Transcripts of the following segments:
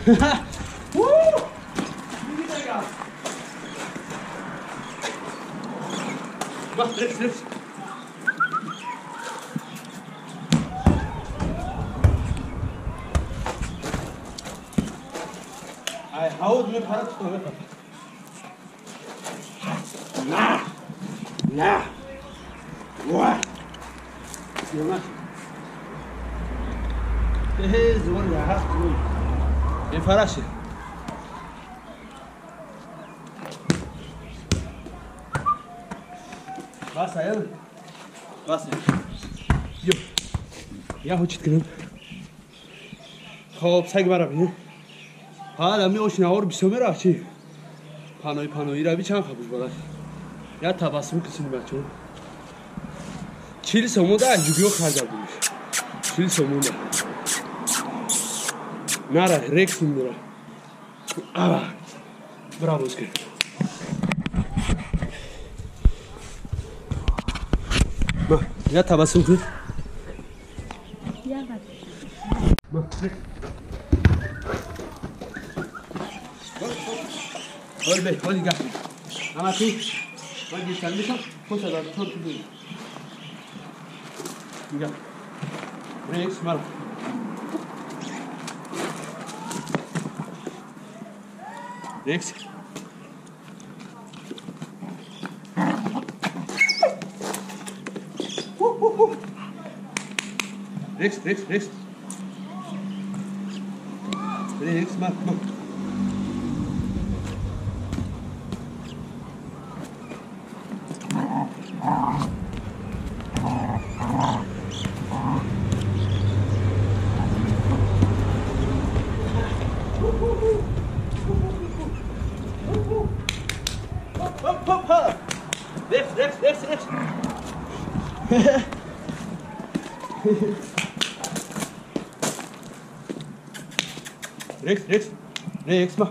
Rechts, rechts. Haut mir Fahrrad. Na! Na! Boah! فراشة بس يلا بس يو يا هو چیت کنم خب سگ برا حالا می اوشناور بسومه را چی پانوی پانوی را بی چند خبوش بالا یا تباسم کسین بچو 40 سومون دا جوگیو خرج بودش 40 سومون دا ناره رکس میره آه براو اسکر ما یا تباسم کن یا بابا ما هول بی هول دیگه اما تو باید چند میشم خوش داد تو تو دیگه رکس مال رکس رکس رکس رکس رکس مال مال Rechts, rechts, rechts, rechts. Rechts, rechts, rechts, mach.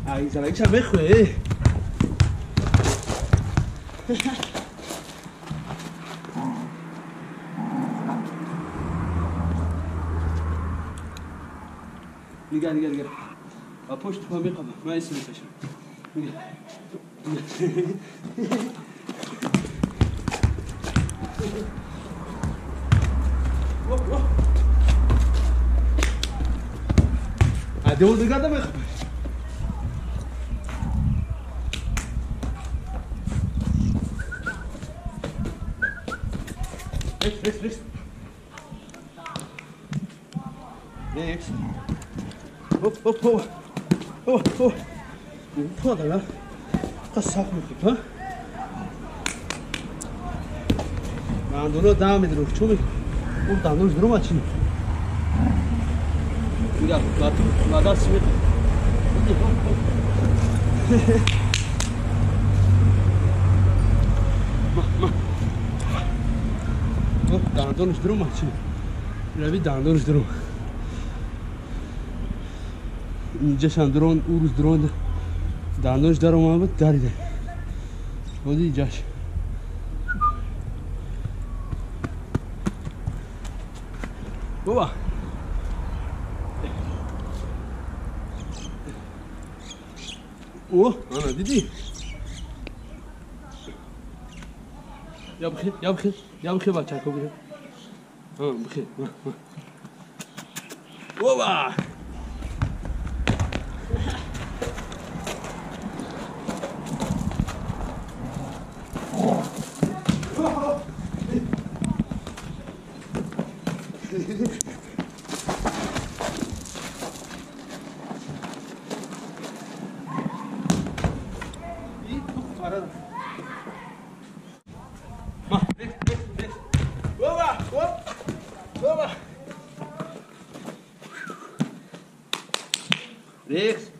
Ay, se la echa mejor, eh. نگاه نگاه نگاه پشت پا میقبم من اسم میکشم نگاه عدول دیگه ده میخوام رکس رکس رکس هوب هوب هوب هوب هوب هوب قصاف میخواد دندونا دم میدرو چون اون دندونش درو مچی میگم لادا سمیت دندونش درو مچی روی دندونش درو اینجا درون او روز درون دندونش در اومد بود دریده بودی اینجاش بابا اوه انا دیدی یا بخیر یا بخیر یا بخیر بچه کو بخیر ها بخیر بابا Rechts.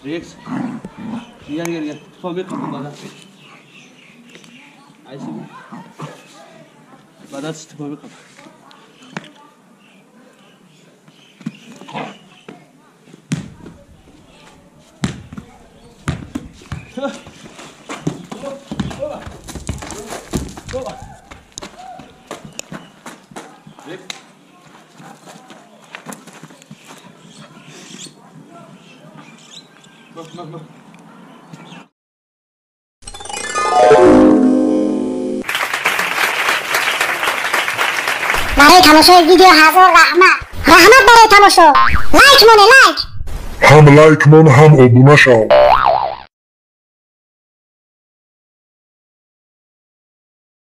Rechts. نگاه نگاه نگاه تو میخوام بالا. Бадаст типа миқаб. برای تماشای ویدیو هزار رحمت، رحمت برای تماشا. لایک مونه، لایک. هم لایک مون، هم обуна шав.